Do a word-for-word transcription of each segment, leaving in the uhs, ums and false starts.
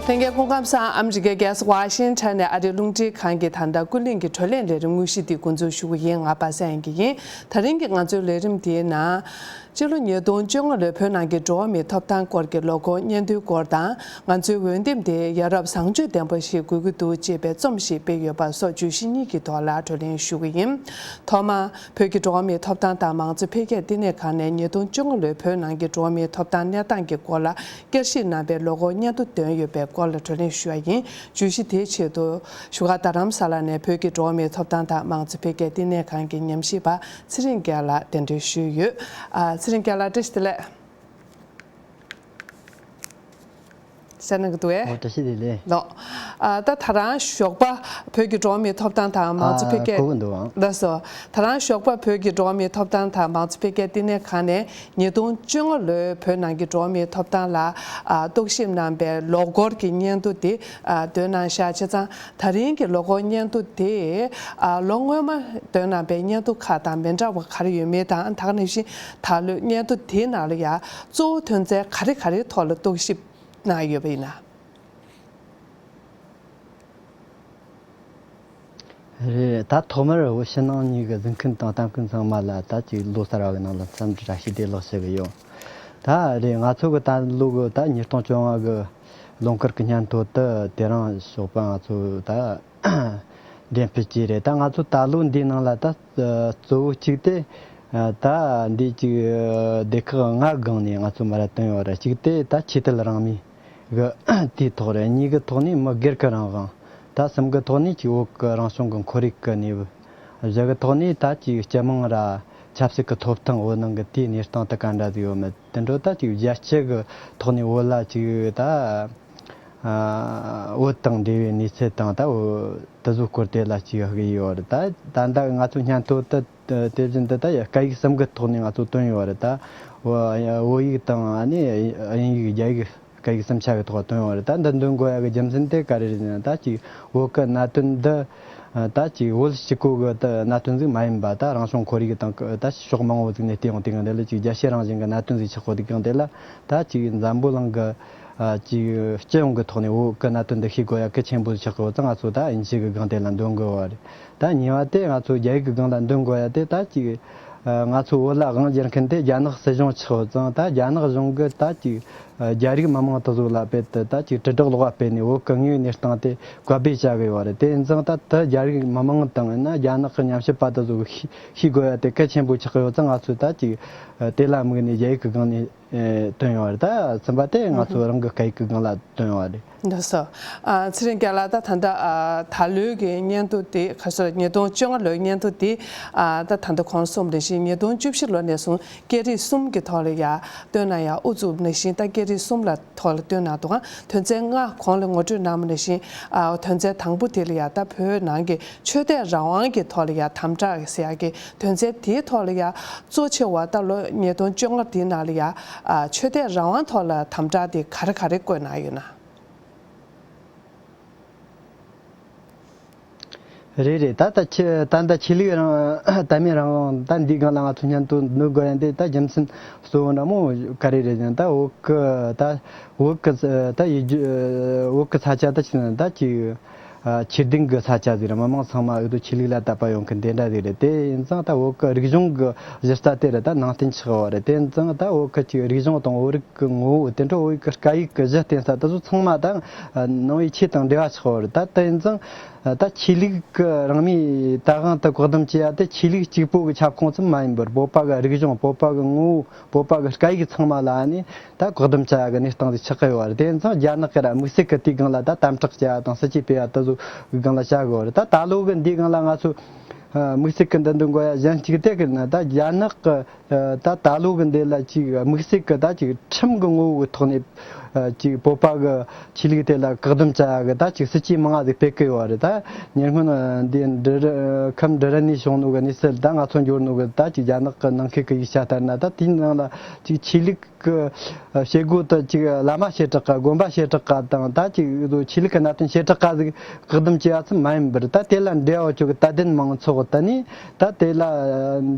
ལྷན་རྒྱས་སྐུ་ཁམས་བཟང་། ཨ་མི་རི་ཀའི་རྒྱལ་ས་ཝ་ཤིང་ཊོན་ནས་ཨ་རིའི་རླུང་འཕྲིན་ཁང་གི་ད་ལྟ་ཀུན་གླེང་གི་བགྲོ་གླེང་ལས་རིམ་དངོས་གཞི་འདི་འགོ་འཛུགས་ཞུ་གི་ཡིན། ང་པ་སངས་ཡིན་གྱི་ཡིན། ད་རིང་གི་ང་ཚོའི་ལས་རིམ་འདིའི་ནང་། སྤྱི་ལོ་ཉིས་སྟོང་བཅོ་ལྔ་ལོའི་བོད་ནང་གི་འགྲོ་བ་མིའི་ཐོབ་ཐང་སྐོར་གྱི་ལོ་འཁོར་སྙན་ཐོའི་སྐོར་དང་། ང་ཚོའི་འོས་འདེམས་དེ་ཡ་རབས་བཟང་སྤྱོད་ལྡན་པ་ཞིག་དགོས་ཀྱི་འདུག་ཅེས་པའི་རྩོམ་ཞིག་སྤེལ་ཡོད་པ་སོགས་བརྗོད་གཞི་གཉིས་ཀྱི་ཐོག་ལ་བགྲོ་གླེང་ཞུ་གི་ཡིན། ཐོག་མར། བོད་ཀྱི་འགྲོ་བ་མིའི་ཐོབ་ཐང་དང་མང་གཙོ་འཕེལ་རྒྱས་བསྟི་གནས་ཁང་ནས་ཉིས་སྟོང་བཅོ་ལྔ་ལོའི་བོད་ནང་གི་འགྲོ་བ་མིའི་ཐོབ་ཐང་གནས་སྟངས་ཀྱི་སྐོར་ལ་བསྐྱར་ཞིབ་གནང་བའི་ལོ་འཁོར་སྙན་ཐོ་བཏོན་ཡོད་པའི་སྐོར་ལ་བགྲོ་གླེང་ཞུ་བ་ཡིན། བརྗོད་གཞི་དེའི་ཆེད་དུ་བཞུགས་སྒར་རྡ་རམ་ས་ལ་ནས་བོད་ཀྱི་འགྲོ་བ་མིའི་ཐོབ་ཐང་དང་མང་གཙོ་འཕེལ་རྒྱས་བསྟི་གནས་ཁང་གི་ཉམས་ཞིབ་པ་ཚེ་རིང་རྒྱལ་ལགས་གདན་འདྲེན་ཞུས་ཡོད། ཨ། ཚེ་རིང་རྒྱལ་ལགས་བཀྲ་ཤིས་བདེ་ལེགས། གསན་གནང་གི་འདུག་གས། ཨོ། བཀྲ་ཤིས་བདེ་ལེགས། ལགས། ཨ། ད་ད་རང་ཞོགས་པ་བོད་ཀྱི་འགྲོ་བ་མིའི་ཐོབ་ཐང་དང་མང་གཙོ་འཕེལ་ཨ། རྒྱས། གོ་གི་འདུག་ཨང་། ལགས་སོ། ད་རང་ཞོགས་པ་བོད་ཀྱི་འགྲོ་བ་མིའི་ཐོབ་ཐང་དང་མང་གཙོ་འཕེལ་རྒྱས་བསྟི་གནས་ཁང་ནས་ཉིས་སྟོང་བཅོ་ལྔ་ལོའི་བོད་ནང་གི་འགྲོ་བ་མིའི་ཐོབ་ཐང་ལ། ཨ། རྟོག་ཞིབ་གནང་པའི་ལོ་འཁོར་གྱི་སྙན་ཐོ་དེ། ཨ། བཏོན་གནང་ཤག་བྱས་ཙང་ད་རིང་གི་ལོ་འཁོར་སྙན་ཐོ་དེ། ཨ། ལོ་སྔོན་མ་བཏོན་གནང་པའི་སྙན་ཐོ་ཁག་དང་མི་འདྲ་བ་ག་རེ་ཡོད་མེད་དང་། ད་ག་ནང་བཞིན་ད་ལོའི་སྙན་ཐོ་དེའི་ནང་ལ་ཡང་གཙོ་བོ་དོན་ཚན་ག་རེ་ག་རེའི་ཐོག་ལ་རྟོག་ཞིབ་གནང་ཡོད་པ་ཡིན་ན། རེད། ད་ཐོག་མར་བོད་ཕྱི་ནང་གཉིས་ཀྱི་གཟིགས་མཁན་དང་ལྟ་མཁན་ཚང་མ་ལ་ད་ཅིག་ལོ་གསར་བ་གི་ནང་ལ་འཚམས་འདྲི་བཀྲ་ཤིས་བདེ་ལེགས་ཞུ་གི་ཡོད། ད་རེད། ང་ཚོ་གི་ད་ལོ་གི་ད་ཉིས་སྟོང་བཅོ་ལྔ་གི་ལོ་འཁོར་གི་སྙན་ཐོ་དེ་དེ་རིང་ཞོགས་པ་ང་ཚོ་ད་འགྲེམས་སྤེལ་བྱས་རེད། ད་ང་ཚོ་ད་ལོ་འདིའི་ནང་ལ་ད་གཙོ་བོ་གཅིག་དེ། ད་འདི་ཅིག་སྡེ་ཁག་ལྔ་སྒང་ནས་ང་ཚོ་མར་བཏོན་ཡོད་རེད། གཅིག་དེ་ད་ཆོས་དད་རང་མོས་གི་དེའི་ཐོག་རེད། གཉིས་ཀྱི་ཐོག་ནས་མི་སྒེར་གྱི་རང་དབང་། ད་གསུམ་གྱི་ཐོག་ནས་ཅིག་བོད་ཀྱི་རང་སྐྱོང་གི་ཁོར་ཡུག་གི་གནས་བབ། བཞི་གི་ཐོག་ནས་ད་ཅིག་སྤྱི་དམངས་ར་ཆབ་སྲིད་ཀྱི་ཐོབ་ཐང་། བོད་ནང་གི་དེའི་གནས་སྟངས་དེ་ག་འདྲ་ཟིག་ཡོད་མེད། དེ་འདྲ་ད་ཅིག་རྒྱལ་སྤྱི་གི་ཐོག་ནས་བོད་ལ་ཅིག་ད་བོད་དང་འབྲེལ་བའི་གནས་ཚུལ་དང་། ད་བོད་དེ་ཚོའི་སྐོར་དེ་ལ་ཅིག་དབུས་ཡོད་རེད། ད་ད་ལྟ་ང་ཚོ་སྙན་ཐོ་དེ་དེ་བཞིན་དུ་ད་སྐད་ཡིག་གསུམ་གི་ཐོག་ནས་ང་ཚོ་བཏོན་ཡོད་རེད། ད་བོད་བོད་ཡིག་དང་། ཨ་ནི་དབྱིན་ཡིག་རྒྱ་ཡིག་སྐད་ཡིག་གསུམ་ཆ་གི་ཐོག་བཏོན་ཡོད་རེད། ད་འདི་འདོན་དགོས་ཡ་གི་རྒྱུ་མཚན་དེ་ག་རེ་རེད་ཟེར་ན། ད་ཅིག་བོད་ཀྱི་གནད་དོན་འདི་ད་ཅིག་བོད་གཅིག་པོ་གི་ད་གནད་དོན་ཟིག་མ་ཡིན་པ། ད་རང་སྐྱོང་ཁོར་ཡུག་དང་། ད་ཕྱོགས་མང་བོ་ཟིག་ནས་བལྟས་ཡོང་དུས་སྒང་དེ་ལ་ཅིག་རྒྱལ་སྤྱི་རང་བཞིན་གི་གནད་དོན་ཟིག་ཆགས་ཡོད་དུས་སྒང་དེ་ལ། ད་ཅིག་འཛམ་བུ་གླིང་གི་ཅིག་སྤྱི་ཡོངས་ཀྱི་ཐོག་ནས་བོད་ཀྱི་གནད་དོན་འདི་ཤེས་དགོས་ཡ་གལ་ཆེན་པོ་ཆགས་ཡོད་ཙང་། ང་ཚོ་ད་དབྱིན་ཇི་གི་སྒང་དེ་ལ་འདོན་དགོས་པ་རེད། ད་གཉིས་པ་དེ་ང་ཚོ་རྒྱ་ཡིག་གི་སྒང་ལ་འདོན་དགོས་ཡ་དེ། ད་ཅིག་ང་ཚོ་བོད་ལ་དབང་བསྒྱུར་མཁན་དེ་རྒྱ་ནག་སྲིད་གཞུང་ཆགས་ཡོད་ཙང་། ད་རྒྱ་ནག་གཞུང་གིས་ད་ཅིག་རྒྱ་རིགས་མི་མང་དེ་ཚོ་ལ་རྦད་དེ་ད་ཅིག་དྲིལ་བསྒྲགས་ལོག་པ་སྤེལ་ནས་བོད་ཀྱི་དངོས་ཡོད་གནས་སྟངས་དེ་བཀོད་སྒྲིག་བྱ་གི་ཡོད་རེད། དེ་ཡིན་ཙང་ད་ད་རྒྱ་རིགས་མི་མང་དང་། ཡིན་ན་རྒྱ་ནག་གི་ཉམས་ཞིབ་པ་དེ་ཚོ་གིས་ཤེས་དགོས་ཡ་དེ་གལ་ཆེན་པོ་ཆགས་ཡོད་ཙང་། ང་ཚོས་ད་ཅིག་དེ་ལ་དམིགས་ནས་རྒྱ་ཡིག་གི་སྒང་ནས་ཨེ་བཏོན་ཡོད་རེད། ད་གསུམ་པ་དེ་ང་ཚོ་རང་གི་སྐད་ཡིག་གི་སྒང་ལ་བཏོན་ཡོད་རེད། ལགས་སོ། ཨ། ཚེ་རིང་རྒྱལ་ལགས། ད་ད་ལྟ། ཨ། ད་ལོའི་གི་སྙན་ཐོ་དེ། ག་རེ་ཟེར། ཉིས་སྟོང་བཅོ་ལྔ་ལོའི་སྙན་ཐོ་དེ། ཨ། ད་ད་ལྟ་གོང་གསུངས་པ་ནང་བཞིན་ཉིས་སྟོང་བཅུ་བཞི་ལོ་ནས་བཟུང་། སྐད་རིགས་གསུམ་གྱི་ཐོག་ལ་ཡ་བཏོན་གནང་ཡ་དབུ་བཙུགས་པ་ནང་བཞིན། ད་སྐད་རིགས་གསུམ་ལ་ཐོག་ལ་བཏོན་གནང་འདུག་ག་དོན་ཚན་ལྔ་གོང་ལ་ངོ་སྤྲོད་གནང་བ་ནང་བཞིན། ཨ། དོན་ཚན་དང་པོ་དེ་ལ་ཡ་ད་བོད་ནང་གི་ཆོས་དད་རང་དབང་གི་ཐོག་ལ་ཡ་དམ་དྲག་ཟེར་ཡ་གི་དོན་ཚན་དེའི་ཐོག་ལ་ཡ་གཙོ་ཆེ་བ། ད་ལོ་ཉིས་སྟོང་བཅོ་ལྔ་དེའི་ནང་ལ་ཡ། ཨ། ཆོས་དད་རང་དབང་ཐོག་ལ་དམ་དྲག་དེ་ག་རེ་ག་རེ་བཀོད་གནང་ཡོད་ན། རེད་རེད། ད་ད་ཆེ་ད་ད་ཆོས་ལུགས་རང་། དད་མོས་རང་དབང་། ད་འདིའི་སྒང་ལ་ང་ཚོ་སྙན་ཐོ་འདོན་དགོས་ཡ་འདི་ད་རྒྱུ་མཚན་གཙོ་བོ་འདྲ་མོ་ག་རེ་རེད་ཟེར་ན། ད་བོད་ཀྱི། ད་བོད་ཀྱི་ད་ཡུལ་རྒྱུད། བོད་ཀྱི་ས་ཆ་ད་ཆི་ཟེར་ན། ད་ཅིག་ཨ། ཆོས་ལྡན་གྱི་ས་ཆ་ཟིག་རེད། མི་མང་ཚང་མ་འུ་ཚོ་ཆོས་ལུགས་ལ་དད་པ་ཡོད་མཁན་དེ་འདྲ་ཟིག་རེད། དེ་ཡིན་ཙང་ད་བོད་ཀྱི་རིག་གཞུང་གི་གཞི་རྩ་དེ་ར་ད་ནང་བསྟན་ཆགས་པ་རེད། དེ་ཡིན་ཙང་ད་བོད་ཀྱི་ཅིག་རིག་གཞུང་དང་བོད་རིགས་ཀྱི་ངོ་བོ། དེ་འཕྲོ་བོད་ཀྱི་སྐད་ཡིག་གི་གཞི་རྟེན་ས་དེ་ཚོ་ཚང་མ་ད། ཨ། ནང་པའི་ཆོས་དང་འབྲེལ་བ་ཆགས་པ་རེད། ད་དེ་ཡིན་ཙང་ད་ཆོས་ལུགས་ཀྱི་རང་མོས་ད་དབང་དེ་བཀག་སྡོམ་བྱེད་ཡ་དེ་ཆོས་ལུགས་གཅིག་པོ་གི་ཁྱབ་ཁོངས་སུ་མ་ཡིན་པར། བོད་པ་གི་རིག་གཞུང་། བོད་པ་གི་ངོ་བོ། བོད་པ་གི་སྐད་ཡིག་ཚང་མ་ལ་ནི་ད་བཀག་སྡོམ་བྱ་ཡ་གི་གནས་སྟངས་དེ་ཆགས་ཀྱི་ཡོད་རེད། དེ་ཡིན་ཙང་རྒྱ་ནག་གི་ར་དམིགས་བསལ་གྱི་དེའི་སྒང་ལ་ད་དམ་དྲག་བྱ་ཡ་དང་སྲིད་ཇུས་སྤེལ་ཡ་དེ་ཚོ་གི་སྒང་ལ་བྱ་དགོས་རེད། ད་ད་ལོ་གི་འདིའི་སྒང་ལ་ང་ཚོ་དམིགས་བསལ་གྱི་འདི་འདོན་དགོས་ཡ་གཞན་གཅིག་དེ་གི་ན། ད་རྒྱ་ནག་གི་ད་ད་ལོ་གི་འདི་ལ་ཅིག་དམིགས་བསལ་གྱི་ད་ཅིག་ཁྲིམས་གི་ངོ་བོ་གི་ཐོག་ནས་ཅིག་བོད་པ་གི་ཆོས་ལུགས་དེ་ལ་བཀག་སྡོམ་བྱ་ཡ་གི་ད་ཅིག་སྲིད་ཇུས་མང་ང་ཟིག་སྤེལ་གི་ཡོད་རེད། ད་ཉེ་སྔོན་འདི་འབྲི་རུ་ཁམས་འབྲི་རུ་ནས་བྱུང་ནོ་གི་གནས་ཚུལ། ད་ང་ཚོ་འབྱོར་ནོ་གི་ད་ཅིག་རྒྱ་ནག་གི་ནང་ཁུལ་གི་ཡིག་ཆ་ལྟར་ན། ད་དེའི་ནང་ལ་ཅིག་ཆོས་ལུགས་གི་བྱེད་སྒོ་དེ་ཅིག་བླ་མ་བྱེ་བྲག་ག། དགོན་པ་བྱེ་བྲག་ག་དང་། ད་ཅིག་ཆོས་ལུགས་ཀྱི་གནད་དོན་བྱེ་བྲག་ག་ཟིག་བཀག་སྡོམ་བྱེད་ཡ་ཚོ་མ་ཡིན་པར། ད་དེ་ལ་འབྲེལ་བ་ཡོད་ཅོག་གི་དད་ལྡན་མང་ཚོགས། ད་ནི་ད་དེ་ལ་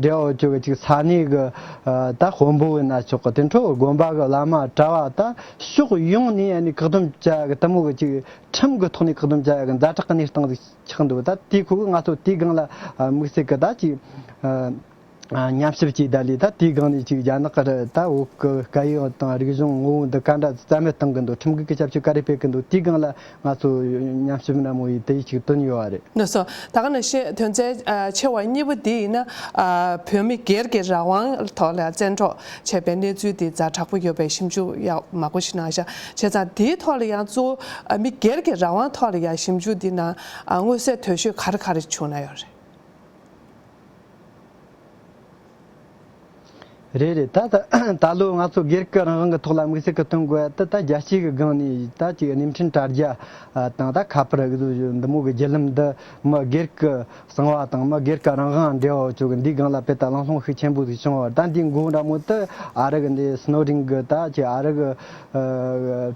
འབྲེལ་བ་ཡོད་ཅོག་གི་ཅིག་ས་གནས་གི་ད་དཔོན་པོ་ཡིན་ན་ཆོག་གི། དེ་འཕྲོ་དགོན་པ་གི་བླ་མ་གྲྭ་བ། ད་ཕྱོགས་ ཡོངས་ནས་ཨ་ནི་བཀག་སྡོམ་བྱ་ཡག་གི་དེ་མོ་གི་ཅིག་ཁྲིམས་ཀྱི་ཐོག་ནས་བཀག་སྡོམ་བྱ་ཡག་གི་ཛ་དྲག་གི་གནས་སྟངས་ཟིག་ཆགས་འདུག་ད་དེའི་ཁུལ་གི་ང་ཚོ་དེའི་སྒང་ལ་ཨ་དམིགས་བསལ་གི་ད་ཅིག་ཨ་ཨ་ཉམས་ཞིབ་བྱས་ད་ལས་ད་དེའི་སྒང་ནས་ཅིག་རྒྱ་ནག་གི་ད་བོད་གི་སྐད་ཡིག་དང་རིག་གཞུང་ངོ་བོ་འདི་ག་འདྲ་རྩ་མེད་གཏོང་གི་འདུག་ཁྲིམས་འགལ་གྱི་བྱ་སྤྱོད་ག་རེ་སྤེལ་གི་འདུག་དེའི་སྒང་ལ་ང་ཚོ་ཉམས་ཞིབ་འདྲ་མོ་ཡིས་དེ་ཡིས་ཅིག་བཏོན་ཡོད་རེད། ལགས་སོ། ད་ག་ནང་བཞིན་དོན་ཚན་ཨ་ཆེ་བ་གཉིས་པ་འདི་ཡིན་ན་ཨ་བོད་མི་སྒེར་གྱི་རང་དབང་ཐོག་ལ་བཙན་འཕྲོག་བྱས་པའི་གནས་ཚུལ་འདི་ཛ་དྲག་པོ་ཡོད་པའི་ཞིབ་འཇུག་ཡག་མང་པོ་ཞིག་གནང་ཤག་བྱས་ཙང་དེའི་ཐོག་ལ་ཡང་གཙོ་བོ་ཨ་མི་སྒེར་གྱི་རང་དབང་ཐོག་ལ་ཡང་ཞིབ་འཇུག་འདི་ནང་ཨ་མངོན་གསལ་དོད་ཤོས་ག་རེ་ག་རེ་བྱུང་ན་ཡོད་རེད། རེད་རེད། ད་ད་ད་ལོ་ང་ཚོ་སྒེར་གྱི་རང་དབང་གི་ཐོག་ལ་དམིགས་བསལ་གྱི་བཏོན་དགོས་ཡ་དེ་ད་རྒྱལ་སྤྱི་གི་སྒང་ནས་ད་ཅིག་གནས་འཕྲིན་དྲ་རྒྱ་དང་ད་ཁ་པར་འདི་མོ་གི་བརྒྱུད་ལམ་འདི་མི་སྒེར་གྱི་གསང་བ་དང་མི་སྒེར་གྱི་རང་དབང་འབྲེལ་བ་ཡོད་ཅོག་གི་འདིའི་སྒང་ལ་དཔེ་ད་གླེང་སློང་ཤུགས་ཆེན་པོ་ཟིག་བྱུང་བ་ད་འདིའི་མགོ་འདྲ་མོ་དེ་ཨ་རི་གི་འདི་སི་ནོ་ཌེན་གི་ད་ཅིག་ཨ་རི་གི་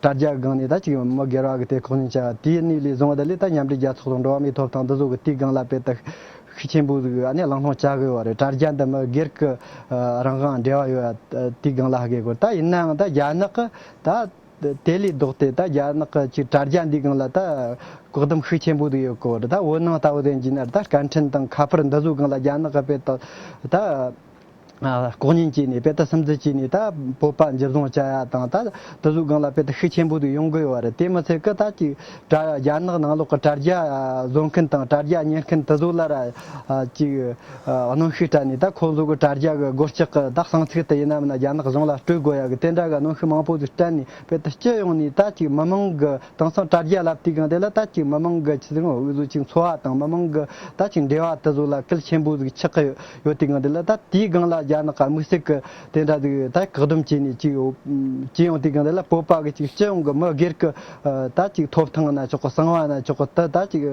དྲ་རྒྱ་སྒང་ནས་ད་ཅིག་མི་སྒེར་བ་གི་དེ་ལྐོག་ཉན་བྱ་བ་དེའི་གནས་ལས་བཟུང་བ་ད་ལས་ད་མཉམ་འབྲེལ་རྒྱལ་ཚོགས་དང་འགྲོ་བ་མིའི་ཐོབ་ཐང་འདི་ཚོ་གི་དེའི་སྒང་ལ་དཔེ་ད་ཤུགས་ཆེན་པོ་ཟིག་ཨ་ནི་གླེང་སློང་བྱ་གི་ཡོད་རེད། དྲ་རྒྱ་འདི་མི་སྒེར་གི་རང་དབང་འབྲེལ་བ་ཡོད་ཡ་དེའི་སྒང་ལ་ཧ་གོ་གི་ཡོད་རེད། ད་ཡིན་ནའང་ད་རྒྱ་ནག་གི་ད་དེ་ལས་ལྡོག་སྟེ་ད་རྒྱ་ནག་གི་ཅིག་དྲ་རྒྱ་འདིའི་སྒང་ལ་ད་བཀག་སྡོམ་ཤུགས་ཆེན་པོ་ཟིག་ཡོད་གི་ཡོད་རེད། ད་བོད་ནང་ལྟ་བུ་དེ་ཡིན་ན་ད་སྐད་འཕྲིན་དང་ཁ་པར་འདི་ཚོའི་སྒང་ལ་རྒྱ་ནག་གི་དཔེ་ད་ད་ལྐོག་ཉན་བྱས་ནས་དཔེ་ད་སིམ་འཛུལ་བྱས་ནས་ད་བོད་པ་འཇུ་བཟུང་བྱ་ཡ་དང་ད་དེ་ཚོའི་སྒང་ལ་དཔེ་ད་ཤུགས་ཆེན་པོ་ཟིག་ཡོང་གི་ཡོད་རེད། དེ་མི་ཚད་གི་ད་ཅིག་དྲ་རྒྱ་ནག་ནང་ལོགས་གི་དྲ་རྒྱ་བཟོ་མཁན་དང་དྲ་རྒྱ་གཉེར་མཁན་དེ་ཚོ་ལ་ར་ཅིག་གནོན་ཤུགས་སྤྲད་ནས་ད་ཁོ་ཚོ་གི་དྲ་རྒྱ་གི་སྒོ་ལྕགས་གི་ད་གསང་ཚིག་དེ་ཡིན་ན་མིན་ན་རྒྱ་ནག་གཞུང་ལ་སྤྲོད་དགོས་ཡ་གི་དེ་འདྲ་གི་གནོན་ཤུགས་མང་པོ་ཟིག་སྤྲད་ནས་དཔེ་ད་སྤྱི་ཡོངས་ནས་ད་ཅིག་མི་མང་གི་དེང་སང་དྲ་རྒྱ་ལབ་དུས་སྒང་དེ་ལ་ད་ཅིག་མི་མང་གི་ཆི་ཟེར་ནོ་འུ་ཚོ་ཅིག་འཚོ་བ་དང་མི་མང་གི་ད་ཅིག་འབྲེལ་བ་དེ་ཚོ་ལ་གལ་ཆེན་པོ་ཟིག་ཆགས་ཀྱི་ཡོད་དུས་སྒང་དེ་ལ་ད་དེའི་སྒང་ལ་རྒྱ་ནག་གི་དམིགས་བསལ་གི་དེ་འདྲ་ཟིག་ད་བཀག་སྡོམ་བྱས་ནས་ཅིག་ཡོད་ཅིག་ཡོང་དུས་སྒང་དེ་ལ་བོད་པ་གི་ཅིག་སྤྱི་ཡོངས་གི་མི་སྒེར་གི་ད་ཅིག་ཐོབ་ཐང་ན་ཆོག་གི་གསང་བ་ན་ཆོག་གི་ད་ད་ཅིག་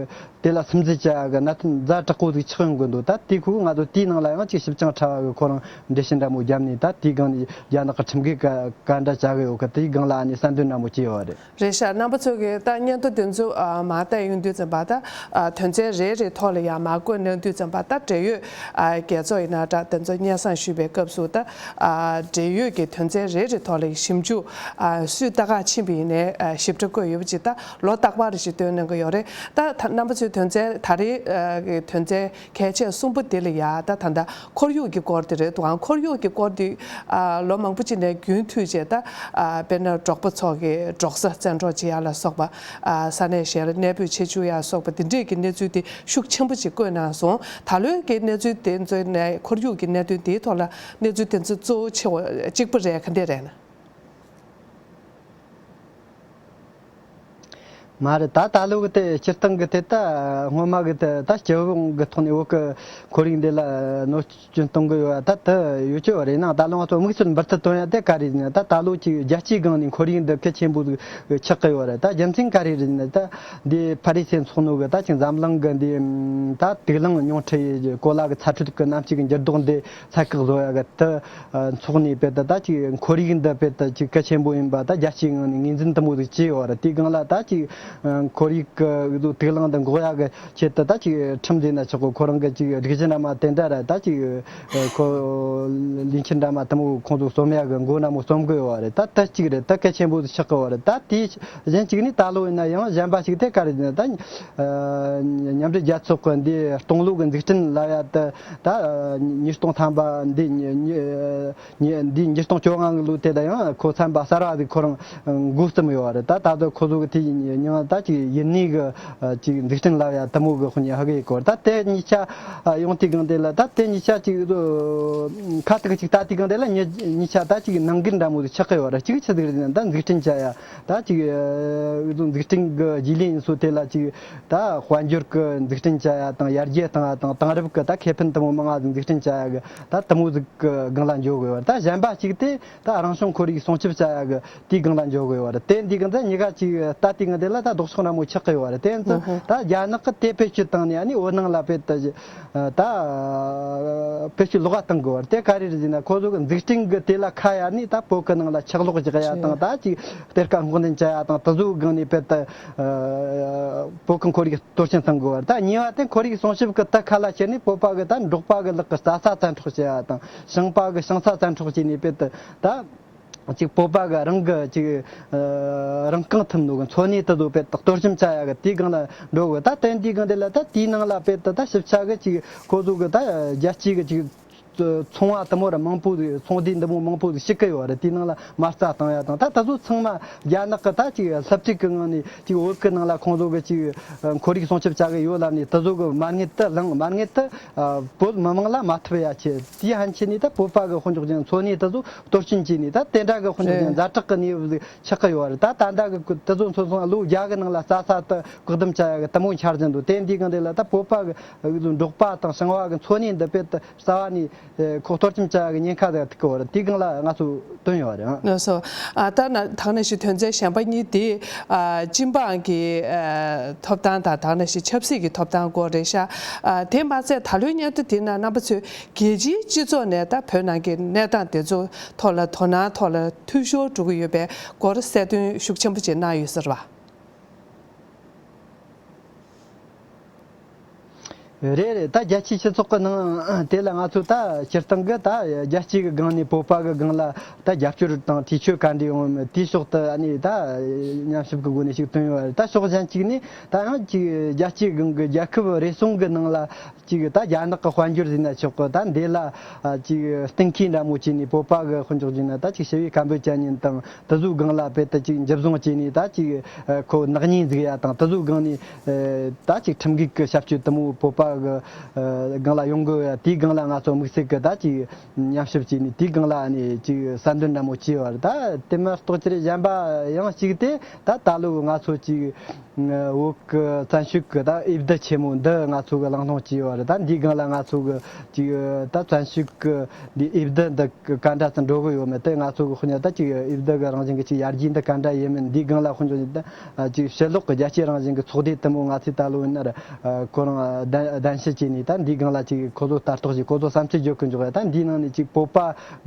དེ་ལ་སིམ་འཛུལ་བྱ་གི་གནད་དོན་ཛ་དྲག་པོ་ཟིག་ཆགས་ཡོང་གི་འདུག་ད་དེའི་ཁུལ་ང་ཚོ་དེའི་ནང་ལ་ཡང་ཅིག་ཞིབ་ཅིང་ཕྲ་བ་གི་ཁོ་རང་འགྲེལ་བཤད་འདྲ་མོ་བརྒྱབ་ནས་ད་དེའི་སྒང་ནས་རྒྱ་ནག་གི་ཁྲིམས་འགལ་ག་ག་འདྲ་བྱ་གི་ཡོད་གི་དེའི་སྒང་ལ་ཨ་ནི་གསལ་འདོན་འདྲ་མོ་བྱས་ཡོད་རེད། རེད་ཤག་རྣམ་པ་ཚོ་གིས་ད་སྙན་ཐོ་དེ་ཚོ་ཨ་མར་བལྟས་ཡོང་དུས་ཙམ་པ་ད་ཨ་དོན་ཚན་རེ་རེ་ཐོག་ལ་ཡང་མར་བཀོད་གནང་དུས་ཙམ་པ་ད་འབྲེལ་ཡོད་ཨ་རྒྱལ་ཚོགས་ཡིན་ན་འདྲ་དེ་ཚོ་སྙན་སེང་ཞུས་པའི་སྐབས་སུ་ད་ཨ་འབྲེལ་ཡོད་ཀྱི་དོན་ཚན་རེ་རེ་ཐོག་ལ་ཞིབ་འཇུག་ཨ་སུས་ལྟ་ག་ཕྱིན་པ་ཡིན་ནའི་ཨ་ཞིབ་ཕྲ་བཀོད་ཡོད་པ་ཅིག་ད་ལོ་རྟག་པར་ཞིག་བཏོན་གནང་གི་ཡོད་རེད། ད་ད་རྣམ་པ་ཚོའི་དོན་ཚན་ད་རེས་ཨ་གི་དོན་ཚན་གལ་ཆེ་གསུམ་པོ་དེ་ལ་ཡ་ད་ད་ལྟ་ཁོར་ཡུག་གི་སྐོར་དེ་རེད་འདུག་ཨང་། ཁོར་ཡུག་གི་སྐོར་དེ་ཨ་ལོ་མང་པོ་ཅིག་ནས་རྒྱུན་མཐུད་བྱས་ད་ཨ་དཔེར་ན་འབྲོག་པ་ཚོ་གི་འབྲོག་ས་བཙན་འཕྲོག་བྱེད་ཡ་ལ་སོགས་པ་ཨ་ས་གནས་གཞན་ལ་གནས་སྤོས་བྱེད་བཅུག་ཡ་སོགས་པ་དེ་འདྲས་ཀྱི་གནས་ཚུལ་དེ་ཤུགས་ཆེན་པོ་ཅིག་བཀོད་གནང་སོང་། ད་ལོའི་གི་གནས་ཚུལ་དེ་ཚོ་ནས་ཁོར་ཡུག་གི་གནད་དོན་དེའི་ཐོག་ལ་གནས་ཚུལ་དེ་ཚོ་གཙོ་བོ་ཆེ་བ་གཅིག་པ་རེད་ག་འདྲས་རེད་ན། མ་རེད། ད་ད་ལོ་གི་དེ་སྤྱིར་བཏང་གི་དེ་ད་སྔོན་མ་གི་དེ་ད་སྤྱི་ཡོངས་གི་ཐོག་ནས་བོད་གི་ཁོར་ཡུག་འདི་ལ་གནོད་སྐྱོན་གཏོང་གི་ཡོད་ད་དེ་ཡོད་ཀྱི་ཡོད་རེད་ན། ད་ལོ་ང་ཚོ་དམིགས་བསལ་འབུར་ཐི་བཏོན་ཡ་དེ་ག་རེ་ཡིན་ན་ད་ད་ལོ་ཅིག་རྒྱལ་སྤྱིའི་སྒང་ནས་ཁོར་ཡུག་འདི་གལ་ཆེན་པོ་ཟིག་ཆགས་ཀྱི་ཡོད་རེད། ད་རྒྱུ་མཚན་ག་རེ་རེད་ན་ད་འདི་ཕ་རི་སི་ཚོགས་འདུ་གི་ད་ཅིག་འཛམ་གླིང་གི་འདི་ད་དུག་རླངས་ཉུང་འཕྲི་ཡི་གོ་ལ་གི་ཚ་དྲོད་གི་གནམ་གཤིས་གི་འགྱུར་ལྡོག་འདི་ཚད་བཀག་བཟོ་ཡ་གི་དེ་ཚོགས་ནས་དཔེ་ད་ད་ཅིག་ཁོར་ཡུག་འདི་དཔེ་ད་ཅིག་གལ་ཆེན་པོ་ཡིན་པ་ད་རྒྱལ་སྤྱིའི་ངང་ནས་ངོས་འཛིན་དེ་མོ་ཟིག་བྱས་ཡོད་རེད། དེའི་སྒང་ལ་ད་ཅིག་ཁོར་ཡུག་གི་དུག་རླངས་འདི་འགོག་ཡ་གི་ཆེད་དུ་ད་ཅིག་ཁྲིམས་ཟེར་ན་ཆོག་གི་ཁོ་རང་གི་ཅིག་སྒྲིག་གཞི་འདྲ་མ་དེ་འདྲ་ར་ད་ཅིག་ཁོ་ལས་འཆར་འདྲ་མ་དེ་མོ་ཁོང་ཚོ་རྩོམ་ཡ་གི་འགོ་འདྲ་མོ་རྩོམ་གི་ཡོད་རེད། ད་དེ་གཅིག་རེད། ད་གལ་ཆེན་པོ་ཟིག་ཆགས་གི་ཡོད་རེད། ད་དེ་གཞན་གཅིག་ནི་ད་ལོ་ཡིན་ན་ཡང་གཞན་པ་ཞིག་དེ་ག་རེ་ཟེར་ན་ད་མཉམ་འབྲེལ་རྒྱལ་ཚོགས་གི་འདི་སྟོང་ལོ་གི་འཛུགས་སྐྲུན་ལབ་ཡ་དེ་ད་ཉིས་སྟོང་ཐམ་པ་འདི་ཉི་ཉི་ཉི་འདི་ཉིས་སྟོང་བཅོ་ལྔ་གི་ལོ་དེ་ལ་ཡང་ཁོ་ཚན་པ་གསར་བ་ཟིག་ཁོ་རང་འགོ་རྩོམ་ཡོད་རེད། ད་ད་ལྟ་ཁོ་ཚོ་གི་དེ་ཡིན་ཡང་ད་ཅིག་ཡུན་གནས་གི་ཅིག་འཛུགས་སྐྲུན་ལབ་ཡ་དེ་མོ་གི་དཔེ་ཧ་གི་ཡོད་གི་རེད། ད་དེ་གཉིས་ཆ་ཡོང་དུས་སྒང་དེ་ལ་ད་དེ་གཉིས་ཆ་ཅིག་ཁ་ཐུག་ཅིག་ལྟ་དུས་སྒང་དེ་ལ་གཉིས་གཉིས་ཆ་ད་ཅིག་ནང་འགལ་འདྲ་མོ་ཟིག་ཆགས་གི་ཡོད་རེད། གཅིག་ཆི་ཟིག་རེད་ཟེར་ན་ད་འཛུགས་སྐྲུན་བྱ་ཡ་ད་ཅིག་འཛུགས་སྐྲུན་གི་རྗེས་ལུས་ཡིན་སོ་དེ་ལ་ཅིག་ད་དཔལ་འབྱོར་གི་འཛུགས་སྐྲུན་བྱ་ཡ་དང་ཡར་རྒྱས་བཏང་ཡ་དང་དེང་རབས་གི་ད་ཁེ་ཕན་དེ་མོ་མང་ང་ཟིག་འཛུགས་སྐྲུན་བྱ་ཡ་གི་ད་དེ་མོ་ཟིག་གི་སྒང་ལ་འཇོག་གི་ཡོད་རེད། ད་གཞན་པ་ཞིག་དེ་ད་རང་བྱུང་ཁོར་ཡུག་སྲུང་སྐྱོབ་བྱ་ཡ་གི་དེའི་སྒང་ལ་འཇོག་གི་ཡོད་རེད། དེ་འདི་གི་འདི་གཉིས་ཀ་ཅིག་ལྟ་དུས་སྒང་དེ་ལ་ད་ལྡོག་ཕྱོགས་འདྲ་མོ་ཆགས་གི་ཡོད་རེད། དེ་ཚོ་ད་རྒྱ་ནག་གི་དེ་བེད་སྤྱོད་བཏང་ནས་ཨ་ནི་བོད་ནང་ལ་དཔེ་ད་ད་བེད་སྤྱོད་ལོག་ག་བཏང་གི་ཡོད་རེད། དེ་ག་རེ་རེད་ཟེར་ན་ཁོ་ཚོ་གི་འཛུགས་སྐྲུན་གི་དེ་ལ་ཁ་ཡ་ནི་ད་བོད་གི་ནང་ལ་ཆག་ལོག་རྒྱག་ཡ་དང་ད་ཅིག་གཏེར་ཁ་སྔོག་འདོན་བྱ་ཡ་དང་དེ་ཚོའི་སྒང་ནས་དཔེ་ད་བོད་གི་ཁོར་ཡུག་གཏོར་སྐྱོན་བཏང་གི་ཡོད་རེད། ད་གཉིས་པ་དེ་ཁོར་ཡུག་སྲུང་སྐྱོབ་གི་དེ་ཁ་ལ་བྱས་ནས་བོད་པ་གི་ད་འབྲོག་པ་གི་ལག་གི་རྩྭ་ས་བཙན་འཕྲོག་བྱེད་ཡ་དང་ཞིང་པ་གི་ཞིང་ས་བཙན་འཕྲོག་བྱས་ནས་དཔེ་ད་ད་ ཅིག་བོད་པ་གི་རང་གི་ཅིག་ཨ་རང་རྐང་ཐུབ་ནོ་གི་འཚོ་གནས་དེ་ཚོ་དཔེ་གཏོར་བཅོམ་བྱ་ཡ་གི་དེའི་སྒང་ལ་འགྲོ་གི། ད་དེ་འདིའི་སྒང་དེ་ལ་ད་དེའི་ནང་ལ་དཔེ་ད་ད་ཞིབ་ཆ་གི་ཅིག་ཁོ་ཚོ་གི་ད་རྒྱལ་སྤྱི་གི་ཅིག་ཚོང་བ་དེ་མོ་ར་མང་པོ་ཟིག་ཚོང་སྡེ་འདི་མོ་མང་པོ་ཟིག་ཞིག་གི་ཡོད་རེད། དེའི་ནང་ལ་མ་རྩ་བཏང་ཡ་དང་། ད་ད་ཚོ་ཚང་མ་རྒྱ་ནག་གི་ད་ཅིག་སློབ་ཕྲུག་གི་ངང་ནས་ཅིག་བོད་གི་ནང་ལ་ཁོང་ཚོ་གི་ཅིག་ཁོར་ཡུག་སྲུང་སྐྱོབ་བྱ་གི་ཡོད་ལབ་ནས་དེ་ཚོ་གི་མ་དངུལ་དེ་བླངས། མ་དངུལ་དེ་བོད་མི་མང་ལ་མ་ཐུབ་ཡ་ཆེད། དེའི་ཕན་ཆད་ནས་ད་བོད་པ་གི་དཔོན་ཕྱོགས་ཅན་འཚོ་གནས་དེ་ཚོ་གཏོར་སྐྱོན་བྱས་ནས། ད་དེ་འདྲ་གི་དཔོན་ཕྱོགས་ཅན་ཛ་དྲག་གི་གནས་བབ་ཆགས་ཀྱི་ཡོད་རེད། ད་ད་ལྟ་གི་དེ་ཚོ་ཚོ་ཚང་ལོ་བརྒྱ་གི་ནང་ལ་རྩ་ས་དེ་བཀག་སྡོམ་བྱ་ཡ་གི་དེ་མོ་འཆར་གཞི་འདུག། དེ་འདིའི་སྒང་དེ་ལ་ད་བོད་པ་གི་འབྲོག་པ་དང་ཞིང་བ་གི་འཚོ་གནས་འདི་དཔེ་ད་རྩ་བ་ནས་ཁོ་གཏོར་བཅོམ་བྱ་ཡ་གི་ཉེན་ཁ་དེ་ཐུག་གི་ཡོད་རེད། དེའི་སྒང་ལ་ང་ཚོ་བཏོན་ཡོད་རེད། ལགས་སོ། ཨ་ད་ན་ད་ག་ནང་བཞིན་དོན་ཚན་གཞན་པ་གཉིས་དེ་ཨ་སྤྱི་འབངས་ཀྱི་ཨ་ཐོབ་ཐང་དང་ད་ག་ནང་བཞིན་ཆབ་སྲིད་ཀྱི་ཐོབ་ཐང་སྐོར་རེད་ཤག། ཨ་དེ་མ་ཚད་ད་ལོའི་སྙན་ཐོ་དེ་ནང་རྣམ་པ་ཚོས་རྒྱལ་སྤྱིའི་སྤྱི་ཚོགས་ནས་ད་བོད་ནང་གི་གནས་སྟངས་དེ་ཚོ་ཐོག་ལ་དོ་སྣང་ཐོག་ལ་འཐུས་ཤོར་འགྲོ་གི་ཡོད་པའི་སྐོར་གསལ་སྟོན་ཤུགས་ཆེན་པོ་ཅིག་གནང་ཡོད་ས་རེད་པ། རེད་རེད། ད་རྒྱལ་སྤྱིའི་སྤྱི་ཚོགས་ཀྱི་ནང་དེ་ལ་ང་ཚོ་ད་སྤྱིར་བཏང་གི་ད་རྒྱལ་སྤྱི་གི་སྒང་ནས་བོད་པ་གི་སྒང་ལ་ད་རྒྱབ་སྐྱོར་དང་ཐེ་བྱུས་ག་འདྲ་ཡོང་མིན་དེའི་ཕྱོགས་དེ་ཨ་ནི་ད་ཉམས་ཞིབ་ཀྱི་སྒོ་ནས་ཞིག་བཏོན་ཡོད་རེད། ད་ཕྱོགས་གཞན་གཅིག་ནས་ད་ཡང་ཅིག་རྒྱལ་སྤྱིའི་སྒང་གི་རྒྱལ་ཁབ་རེ་ཟུང་གི་ནང་ལ་ཅིག་ད་རྒྱ་ནག་གི་དཔལ་འབྱོར་ཟེར་ན་ཆོག་གི། ད་འདི་ལ་ཅིག་གཏན་འཁེལ་འདྲ་མོ་བྱས་ནས་བོད་པ་གི་དཔོན་ཕྱོགས་ཟེར་ན་ད་ཅིག་ཞི་བའི་ཁ་འབོད་བྱ་མཁན་དང་། དེ་ཚོའི་སྒང་ལ་དཔེ་ད་ཅིག་འཇུ་བཟུང་བྱས་ནས་ད་ཅིག་ཨ་ཁོ་ནག་ཉེས་འཛུགས་ཡ་དང་། དེ་ཚོའི་སྒང་ནས་ཨ་ད་ཅིག་ཁྲིམས་འགལ་གྱི་བྱ་སྤྱོད་དེ་མོ་བོད་པ་གི་ཨ་སྒང་ལ་ཡོང་གི་ཡོད་ཡ། དེའི་སྒང་ལ་ང་ཚོ་དམིགས་བསལ་གྱི་ད་ཅིག་ཉམས་ཞིབ་བྱས་ནས་དེའི་སྒང་ལ་ཨ་ནི་ཅིག་གསལ་འདོན་འདྲ་མོ་བྱས་ཡོད་རེད། ད་དེ་མ་གཏོགས་ཅི་རེད། གཞན་པ་ཡང་གཅིག་དེ་ད་ད་ལོ་ང་ཚོ་ཅིག་བོད་ཀྱི་བཙན་བྱོལ་གྱི་ད་འོས་བསྡུ་ཆེན་མོ་འདི་ང་ཚོ་གི་གླེང་སློང་བྱས་ཡོད་རེད། ད་འདིའི་སྒང་ལ་ང་ཚོ་གི་ཅིག་ད་བཙན་བྱོལ་གྱི་འདི་འོས་བསྡུ་འདི་ག་འདྲ་ཙམ་འགྲོ་གི་ཡོད་མེད་དེ། ང་ཚོ་གི་དཔེར་ན་ད་ཅིག་འོས་བསྡུ་གི་རང་བཞིན་གྱི་ཅིག་ཡར་རྒྱས་འདི་ག་འདྲ་ཡིན་མིན་འདིའི་སྒང་ལ་དཔེར་ན་ད་ཅིག་ཕྱི་ལོགས་ཀྱི་རྒྱལ་སྤྱིའི་རང་བཞིན་གྱི་ཚོགས་སྡེ་དེ་མོ་ང་ཚོས་ད་ལོ་ཡིན་ན་ར་ཁོ་རང་གདན་གདན་ཞུ་བྱས་ནས་ད་འདིའི་སྒང་ལ་ཅིག་ཁོ་ཚོ་ལྟ་རྟོག་བྱས། ཁོ་ཚོ་བསམ་ཚུལ་བརྗོད་གི་འཇུག་ཡ། ད་འདིའི་ནང་ནས་ཅིག་བོད་པ་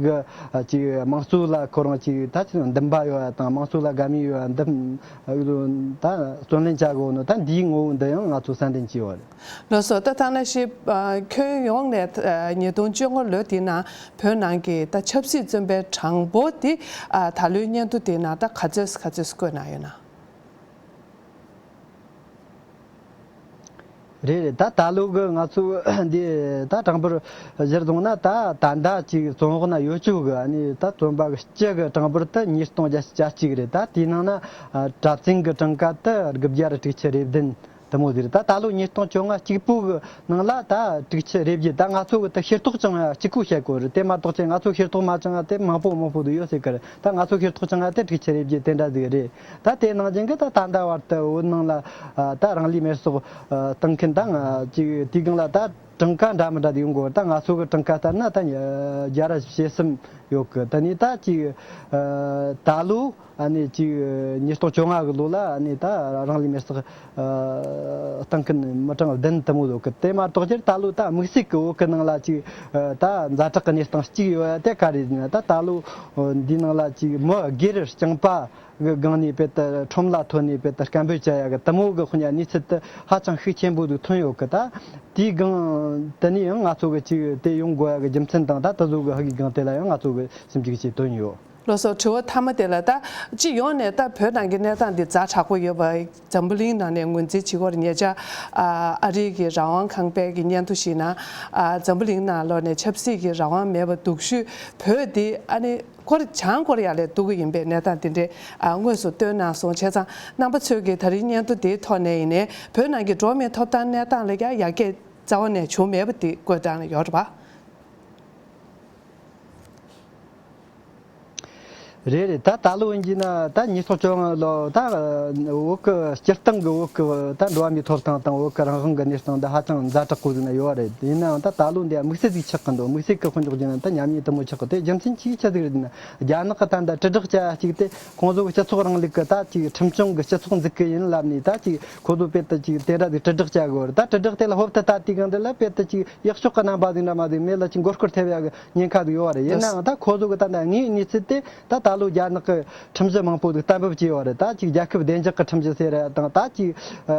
གི་ཅིག་དམངས་གཙོ་ལ་ཁོ་རང་ཅིག་ད་ཅིག་འདུན་པ་ཡོད་ཡ་དང་། དམངས་གཙོ་ལ་དགའ་མོས་ཡོད་ཡ། འདི་ད་བརྩོན་ལེན་བྱ་དགོས་ནོ་ད་འདིའི་ངོ་བོ་འདི་ཡང་ང་ཚོ་གསལ་འདོན་བྱས་ཡོད་རེད། ལགས་སོ། ད་ཐང་ན་ཤི་ཁྱོན་ཡོངས་ནས་ཉིས་སྟོང་བཅོ་ལྔ་ལོ་དེའི་ནང་བོད་ནང་གི་ད་ཆབ་སྲིད་བཙོན་པའི་གྲངས་འབོར་དེ་ད་ལོའི་སྙན་ཐོ་དེའི་ནང་ད་ག་ཚོད་ག་ཚོད་བཀོད་གནང་ཡོད་ན། རེད་རེད། ད་ད་ལོ་གི་ང་ཚོ་འདི་ད་གྲངས་འབོར་གཞིར་བཟུང་ན་ད་ད་ལྟ་ཅིག་བཙོན་འོག་ན་ཡོད་ཆོག་གི་ཨ་ནི་ད་བཙོན་པ་གི་སྤྱི་གི་གྲངས་འབོར་དེ་ཉིས་སྟོང་བརྒྱ་ཆ་གཅིག་རེད། ད་དེའི་ནང་ན་གྲྭ་བཙུན་གི་གྲངས་ཀ་དེ་དགུ་བརྒྱ་རེ་དྲུག་ཅུ་རེ་བདུན་དེ་མོ་ཟིག་རེད། ད་ད་ལོ་ཉིས་སྟོང་བཅོ་ལྔ་གཅིག་པོ་གི་ནང་ལ་ད་དྲུག་ཅུ་རེ་བརྒྱད། ད་ང་ཚོ་གི་ད་ཤེས་རྟོགས་བཅངས་ཡ་གཅིག་པོ་བཤད་དགོས་རེད། དེ་མ་གཏོགས་ཅིག་ང་ཚོ་ཤེས་རྟོགས་མ་བཅངས་ཡ་དེ་མང་པོ་མང་པོ་དེ་ཡོད་སྲིད་གི་རེད། ད་ང་ཚོ་ཤེས་རྟོགས་བཅངས་ཡ་དེ་དྲུག་ཅུ་རེ་བརྒྱད་དེ་འདྲ་ཟིག་རེད། ད་དེ་ནང་བཞིན་གི་ད་ད་ལྟ་བར་དུ་བོད་ནང་ལ་ཨ་ད་རང་ལུས་མེར་སྲེག་ཨ་བཏང་མཁན་དང་ཨ་ཅིག་དེའི་སྒང་ལ་ད་གྲངས་ཀ་འདྲ་མི་འདྲ་དེ་ཡོང་གི་ཡོད་རེད། ད་ང་ཚོ་གི་གྲངས་ཀ་ལྟར་ན་ད་བརྒྱ་ར་བཞི་གསུམ་ཡོད་གི། ད་ནི་ད་ཅིག་ཨ་ད་ལོ་ཨ་ནི་ཅིག་ཉིས་སྟོང་བཅོ་ལྔ་གི་ལོ་ལ་ཨ་ནི་ད་རང་ལུས་མེར་སྲེག་ཨ་བཏང་མཁན་མི་གྲངས་བདུན་དེ་མོ་ཡོད་གི། དེ་མ་གཏོགས་ཅིག་ད་ལོ་ད་དམིགས་བསལ་གི་བོད་གི་ནང་ལ་ཅིག་ཨ་ད་ཛ་དྲག་གི་གནས་སྟངས་གཅིག་ཡོད་ཡ་དེ་ག་རེ་ཡིན་ན། ད་ད་ལོ་འདི་ནང་ལ་ཅིག་མི་སྒེར་རྐྱང་པ་གི་སྒང་ནས་དཔེ་ད་ཁྲོམ་ལ་ཐོན་ནས་དཔེ་ད་སྐད་འབོད་བྱ་ཡ་གི་དེ་མོ་གི་དཔེར་ན་གནས་ཚུལ་དེ་ཧ་ཅང་ཤུགས་ཆེན་པོ་ཟིག་ཐོན་ཡོད་གི། ད་དེའི་སྒང་དེ་ནས་ཡང་ང་ཚོ་གི་ཅིག་དེ་ཡོང་དགོས་ཡ་གི་རྒྱུ་མཚན་དང་ད་དེ་ཚོ་གི་ཧ་གི་སྒང་དེ་ལ་ཡང་ང་ཚོ་གི་ཞིབ་འཇུག་བྱས་བཏོན་ཡོད། ལགས་སོ། དྲི་བ་མཐའ་མ་དེ་ལ་ད་སྤྱི་ཡོངས་ནས་ད་བོད་ནང་གི་གནས་སྟངས་འདི་ཛ་དྲག་པོ་ཡོད་པ། འཛམ་བུ་གླིང་ནང་ནས་ངོས་འཛིན་བྱེད་སྐོར་ཉེ་ཆར་ཨ་ཨ་རི་གི་རང་དབང་ཁང་པའི་གི་སྙན་ཐོ་ཞིག་ནང་ཨ་འཛམ་བུ་གླིང་ནང་ལོགས་ནས་ཆབ་སྲིད་ཀྱི་རང་དབང་མེད་པ་སྡུག་ཤོས་བོད་འདི་ཨ་ནི་ཁོ་རང་བྱང་ཀོ་རི་ཡ་ལ་སྡུག་གི་ཡིན་པའི་གནས་སྟངས་དེ་འདྲས་ཨ་དངོས་སུ་བཏོན་གནང་སོང་། བྱས་ཙང་རྣམ་པ་ཚོས་ཀྱིས་ད་རིང་སྙན་ཐོ་དེའི་ཐོག་ནས་ཡིན་ནའི་བོད་ནང་གི་འགྲོ་བ་མིའི་ཐོབ་ཐང་གནས་སྟངས་ལ་ཡང་ཡར་རྒྱས་རྩ་བ་ནས་བྱུང་མེད་པ་དེ་བཀོད་བཏང་ནས་ཡོད་རེད་པ། རེད་རེད། ད་ད་ལོ་ཡིན་གྱི་ན་ད་ཉིས་སྟོང་བཅོ་ལྔ་ལོ་ད་བོད་ཀྱི་སྤྱིར་བཏང་གི་བོད་ཀྱི་ད་འགྲོ་བ་མིའི་ཐོབ་ཐང་དང་བོད་ཀྱི་རང་དབང་གི་གནས་སྟངས་འདི་ཧ་ཅང་ཛ་དྲག་པོ་ཟིག་ན་ཡོད་རེད། ཡིན་ནའང་ད་ད་ལོ་འདི་དམིགས་བསལ་ཟིག་ཆགས་ཀྱི་འདུག། དམིགས་བསལ་གྱི་དཔེར་འཇོག་བྱས་ན་ད་ཉམས་ཉེས་དེ་མོ་ཆགས་ཀྱི། དེ་རྒྱུ་མཚན་ཅིའི་ཆེད་ཟིག་རེད་ཟེར་ན། རྒྱ་ནག་གི་ད་ད་དྲིལ་བསྒྲགས་བྱ་ཡ་གཅིག་དེ་ཁོང་ཚོ་གི་སྤྱི་ཚོགས་རིང་ལུགས་ཀྱི་ད་ཅིག་ཁྲིམས་སྐྱོང་གི་སྤྱི་ཚོགས་འཛུགས་ཀྱི་ཡིན་ལབ་ནས་ད་ཅིག་ཁོ་ཚོ་དཔེ་ད་ཅིག་དེ་འདྲ་ཟིག་དྲིལ་བསྒྲགས་བྱ་དགོས་རེད། ད་དྲིལ་བསྒྲགས་དེ་ལ་ཧོབ་ཏེ་ལྟ་དུས་སྒང་དེ་ལ་དཔེ་ད་ཅིག་ཡག་ཤོས་ཀྱི་རྣམ་པ་ཟིག་འདྲ་མོ་ཟིག་མེད་ལ་ཅིག་མགོ་སྐོར་ཐེབས་ཡ་གི་ཉེན་ཁ་ཟིག་ཡོད་རེད། ཡིན་ནའང་ད་ཁོ་ཚོ་གི་ད་ད་དངོས་ཡོད་གནས་ཚུལ་དེ་ད་ད་ ད་ལོ་རྒྱ་ནག་གི་ཁྲིམས་གཞི་མང་པོ་ཟིག་གཏན་འབེབས་བྱས་ཡོད་རེད། ད་ཅིག་རྒྱལ་ཁབ་བདེ་འཇགས་ཀྱི་ཁྲིམས་གཞི་ཟེར་ཡ་དང་། ད་ཅིག་ཨ་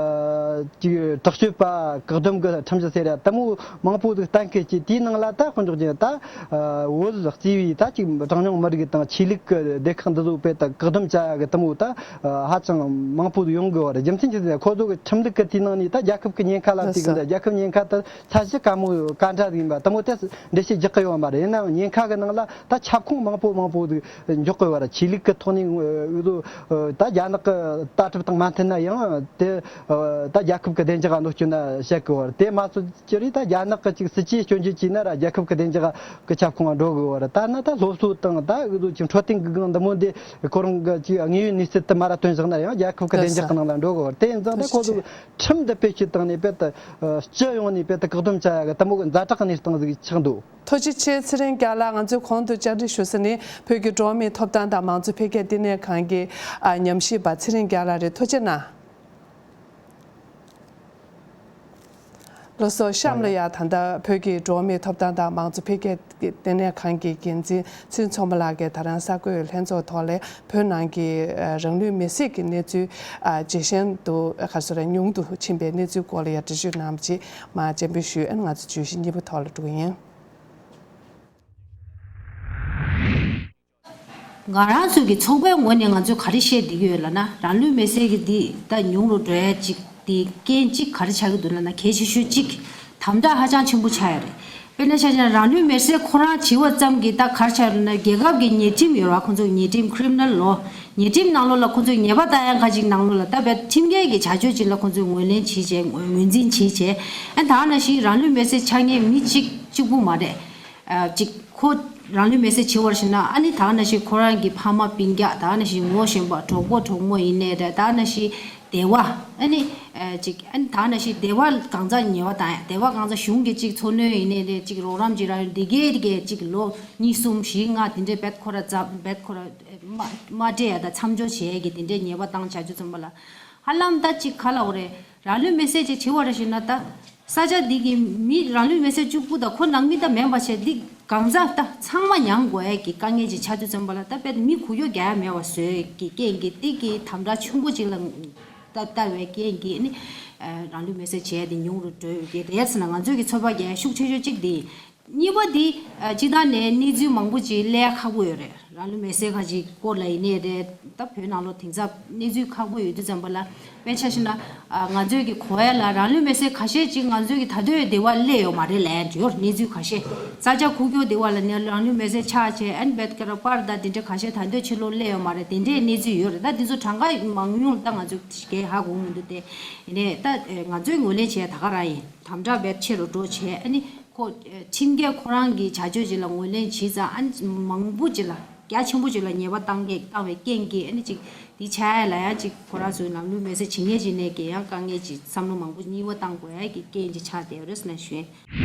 ཅིག་དྲག་སྤྱོད་པ་བཀག་སྡོམ་གྱི་ཁྲིམས་གཞི་ཟེར་ཡ་དེ་མོ་མང་པོ་ཟིག་གཏན་འཁེལ་གྱིས། དེའི་ནང་ལ་ད་དཔེ་འཇོག་རྒྱུ་ན། ད་ཨ་བོད་གཙོས་པའི་ད་ཅིག་གྲངས་ཉུང་མི་རིགས་དང་ཆོས་ལུགས་ཀྱི་སྡེ་ཁག་འདི་ཚོ་དཔེ་ད་བཀག་སྡོམ་བྱ་ཡ་གི་དེ་མོ་ད་ཨ་ཧ་ཅང་མང་པོ་ཟིག་ཡོང་གི་ཡོད་རེད། རྒྱུ་མཚན་ཅི་ཟེར་ན། ཁོ་ཚོ་གི་ཁྲིམས་ལུགས་ཀྱི་དེའི་ནང་ནས་ད་རྒྱལ་ཁབ་ཀྱི་ཉེན་ཁ་ལབ་ཅིག་ཡིན། ད་རྒྱལ་ཁབ་ཉེན་ཁ་དེ་ཚད་གཞི་ག་མོ་ག་འདྲ་ཟིག་ཡིན་པ་དེ་མོ་དེ་འགྲེལ་བཤད་རྒྱག་གི་ཡོད་མ་རེད། ཡིན་ནའང་ཉེན་ཁ་གི་ནང་ལ་ད་ཁྱབ་ཁོངས་མང་པོ་མང་པོ་ཟིག་འཇོག་གི་ཡོད་རེད། ཆོས་ལུགས་ཀྱི་ཐོག་ནས་ཨུ་ཚོ་ད་རྒྱ་ནག་གི་ལྟ་གྲུབ་དང་མ་མཐུན་ན་ཡང་དེ་ད་རྒྱལ་ཁབ་ཀྱི་བདེ་འཇགས་གནོད་སྐྱོན་ན་བཤད་གི་ཡོད་རེད། དེ་མ་ཚད་ཅི་རེད། ད་རྒྱ་ནག་གི་ཅིག་སྲིད་ཇུས་སྐྱོན་བརྗོད་བྱས་ན་ར་རྒྱལ་ཁབ་ཀྱི་བདེ་འཇགས་ཀྱི་ཁྱབ་ཁོངས་འགྲོ་གི་ཡོད་རེད། ད་ན་ད་སློབ་གསོ་དང་ད་ཨུ་ཚོ་ཅིག་འཕྲོད་བསྟེན་གྱི་སྒང་འདི་མོ་འདི་ཁོ་རང་གི་ཅིག་དངོས་ཡོད་གནས་ཚུལ་དེ་མ་ར་སྟོན་བཞག་ན་ཡང་རྒྱལ་ཁབ་ཀྱི་བདེ་འཇགས་ཀྱི་ནང་ལ་འགྲོ་གི་ཡོད་རེད། དེ་ཡིན་ཙང་ད་ཁོ་ཚོ་ཁྲིམས་འདི་བེད་སྤྱོད་བཏང་ནས་དཔེ་ད་སྤྱི་ཡོངས་ནས་དཔེ་ད་བཀག་སྡོམ་བྱ་ཡ་གི་དེ་མོ་གི་ཛ་དྲག་གི་གནས་སྟངས་ཟིག་ཆགས་འདུག། ཐུགས་རྗེ་ཆེ། ཚེ་རིང་རྒྱལ་ལགས། ང་ཚོས་གོང་དུ་བཅར་འདྲི་ཞུས་ས་ནས་བོད་ཀྱི་འགྲོ་བ་མིའི་ཐོབ་ཐང་དང་མང་གཙོ་འཕེལ་རྒྱས་ལྟེ་གནས་ཁང་གི་ཨ་ཉམས་ཞིབ་པ་ཚེ་རིང་རྒྱལ་ལགས་རེད། ཐུགས་རྗེ་གནང་། ལགས་སོ། གཤམ་ལ་ཡ་ད་ལྟ་བོད་ཀྱི་འགྲོ་བ་མིའི་ཐོབ་ཐང་དང་མང་གཙོ་འཕེལ་རྒྱས་ལྟེ་གནས་ཁང་གི་འགན་འཛིན་ཚེ་རིང་མཚོ་མོ་ལགས་ཀྱིས་ད་རང་གསར་འགོད་ལྷན་ཚོགས་ཐོག་ལ་བོད་ནང་གི་ཨ་རང་ལུས་མེར་སྲེག་གི་གནས་ཚུལ་ཨ་ཇེ་ཞན་དུ་ག་རེ་ཟེར་ཉུང་དུ་ཕྱིན་པའི་གནས་ཚུལ་སྐོར་ལ་ཡ་འགྲེལ་བརྗོད་གནང་བ་ཅིག་མར་སྤྱན་འབུལ་ཞུས། ཨ་ནི་ང་ཚོ་བརྗོད་གཞི་གཉིས་པ་ཐོག་ལ་འགྲོ་གི་ཡིན། ང་རང་ཚོའི་གི་ཚོགས་པའི་ངོས་ནས་ང་ཚོས་ག་རེ་བཤད་བསྡད་ཀྱི་ཡོད་ལབ་ན། རང་ལུས་མེར་སྲེག་གི་འདི་ད་ཉུང་རུ་འགྲོ་ཡ་ཅིག་དེ་རྐྱེན་གཅིག་ག་རེ་ཆགས་ཀྱི་འདུག་ལབ་ན། གལ་ཆེ་ཤོས་གཅིག་དམ་དྲག་ཧ་ཅང་ཆེན་པོ་ཆགས་ཡོད་རེད། དཔེར་ན་ཆ་བཞག་ན་རང་ལུས་མེར་སྲེག་ཁོ་རང་བྱས་པ་ཙམ་གྱིས་ད་ག་རེ་ཆགས་ཡོད་ལབ་ན། རྒྱལ་ཁབ་ཀྱི་ཉེས་ཁྲིམས་ཡོད་རེད་བ། ཁོང་ཚོའི་ཉེས་ཁྲིམས་criminal law། ཉེས་ཁྲིམས་ནང་ལོགས་ལ་ཁོང་ཚོས་ཉེས་པ་བཏང་ཡ་ཁ་ཅིག་ནང་ལོགས་ལ་ད་དཔེ་ཁྲིམས་འགལ་གྱི་བྱ་སྤྱོད་ཅིག་ལ་ཁོང་ཚོས་ངོས་ལེན་བྱས་བྱས། ངོས་ངོས་འཛིན་བྱས་བྱས། ཨ་ད་ག་ནང་བཞིན་རང་ལུས་མེར་སྲེག་ཆགས་མཁན་མི་གཅིག་གཅིག་པུ་མ་རེད། ཨ་ཅིག་ཁོ་རང་ལུས་མེར་སྲེག་བྱས་པར་ཞིག་ན། ཨ་ནི་ད་ག་ནང་བཞིན་ཁོ་རང་གི་ཕ་མ་སྤུན་ཀྱག། ད་ག་ནང་བཞིན་ངོ་ཤེས་པ་གྲོགས་པོ་གྲོགས་མོ་ཡིན་ནའི་རེད། ད་ག་ནང་བཞིན་སྡེ་བ། ཨ་ནི་ཨ་ཅིག་ཨ་ནི་ད་ག་ནང་བཞིན་སྡེ་བ་གང་ཚང་ཉེས་པ་བཏང་ཡ། སྡེ་བ་གང་ཚང་གཞུང་གི་ཅིག་འཚོ་སྣོན་ཡིན་ནའི་རེད། ཅིག་རོགས་རམ་ཅིག་རག་ཡོད་འདི་གས་འདི་གས་ཅིག་ལོ་གཉིས་གསུམ་བཞི་ལྔ་དེ་འདྲས་བེད་ཁོ་ར་རྩ་བེད་ཁོ་ར་མ་མ་སྤྲད་ཡ་དང་མཚམས་འཇོག་བྱས་ཡ་གི་དེ་འདྲས་ཉེས་པ་བཏང་བྱ་རྒྱུ་ཙམ་པ་ལ། ཧ་ལམ་ད་ཅིག་ག་ལབ་དགོས་རེད། རང་ལུས་མེར་སྲེག་ཅིག་བྱེད་པ་རེད་ཞེ་ན། ད་ས་ཆ་འདི་གི་མི་རང་ལུས་མེར་སྲེག་གཅིག་པུ་དང་ཁོ་ནང་མི་ད་མིན་པ་བྱས། འདི་གང་ཟག་ད་ཚང་མ་མྱང་དགོས་ཡ་གི་དཀའ་ངལ་ཅིག་ཆགས་དུས་ཙམ་པ་ལ། ད་དཔེ་མི་གུ་ཡངས་རྒྱག་ཡ་མེད་པ་བཟོས་ཀྱི་རྐྱེན་གྱིས། འདི་གི་དམ་དྲག་ཆེན་པོ་ཅིག་ལ་ད་ལྟ་བའི་རྐྱེན་གྱིས་ནི་རང་ལུས་མེར་སྲེག་བྱས་ཏེ་ཉུང་རུ་འགྲོ་ཡོད་ཀྱི་རེད་ཟེར་ན། ང་ཚོའི་གི་ཚོད་དཔག་རྒྱག་ཡ་ཤུགས་ཆེ་ཤོས་གཅིག་འདི། གཉིས་པ་འདི་ཨ་སྤྱིར་བཏང་ནས་གནས་ཚུལ་མང་པོ་ཅིག་སླེབས་ཁག་པོ་ཡོད་རེད། རང་ལུས་མེར་སྲེག་ཁ་ཅིག་སྐོར་ལ་ཡིན་ནའི་རེད། ད་བོད་ནང་ལོགས་དེང་སང་གནས་ཚུལ་ཁག་པོ་ཡོད་དུས་ཙམ་པ་ལ། དཔེ་ཆ་བཞག་ན་ཨ་ང་ཚོའི་གི་གོ་ཡ་ལ་རང་ལུས་མེར་སྲེག་ཁ་ཤས་ཅིག་ང་ཚོའི་གི་ད་ལྟ་སྡེ་བ་སླེབས་ཡོད་མ་རེད་ལབ་ཡ་ཡོད། གནས་ཚུལ་ཁ་ཤས་ས་ཆ་ཁུག་ཀྱོག་སྡེ་བ་ལ་ནས་རང་ལུས་མེར་སྲེག་ཆགས་བྱས། ཨ་ནི་བེད་ཀ་ར་པར་དང་དེ་འདྲ་ཁ་ཤས་ད་ལྟ་ཕྱི་ལོགས་སླེབས་ཡོད་མ་རེད། དེ་འདྲའི་གནས་ཚུལ་ཡོད་རེད། ད་འདི་ཚོ་གྲངས་ཀ་མང་ཉུང་ད་ང་ཚོས་གས་ཧ་གོ་མི་འདུག་སྟེ། ཡིན་ནའི་ད་ང་ཚོས་ངོས་ལེན་བྱས་ད་ག་རང་ཡིན། དམ་དྲག་བེད་ཆེ་རུ་འགྲོ་བྱས། ཨ་ནི་ཁོ་ཁྲིམས་འགལ་ཁོ་རང་གི་བྱ་སྤྱོད་ཅིག་ལ་ངོས་ལེན་བྱས་ཙང་། ཨ་ནི་མང་པོ་ཅིག་ལ་རྒྱ་ཆེན་པོ་ཅིག་ལ་ཉེས་པ་བཏང་གི་བཏང་བའི་རྐྱེན་གྱིས། ཨ་ནི་ཅིག་འདི་ཆགས་ཡ་ལ་ཡང་ཅིག་ཁོ་རང་ཚོའི་ལམ་ལུགས་མེར་སྲེག་བྱེད་མཁན་ཅིག་ནས་ཀྱི་ཡང་དཀའ་ངལ་ཅིག་བསམ་བློ་མང་པོ་གཉིས་པ་བཏང་དགོས་ཡ་གི་རྐྱེན་ཅིག་ཆགས་བསྡད་ཡོད་རེད་ཟེར་ནས་ཞུ་ཡིན།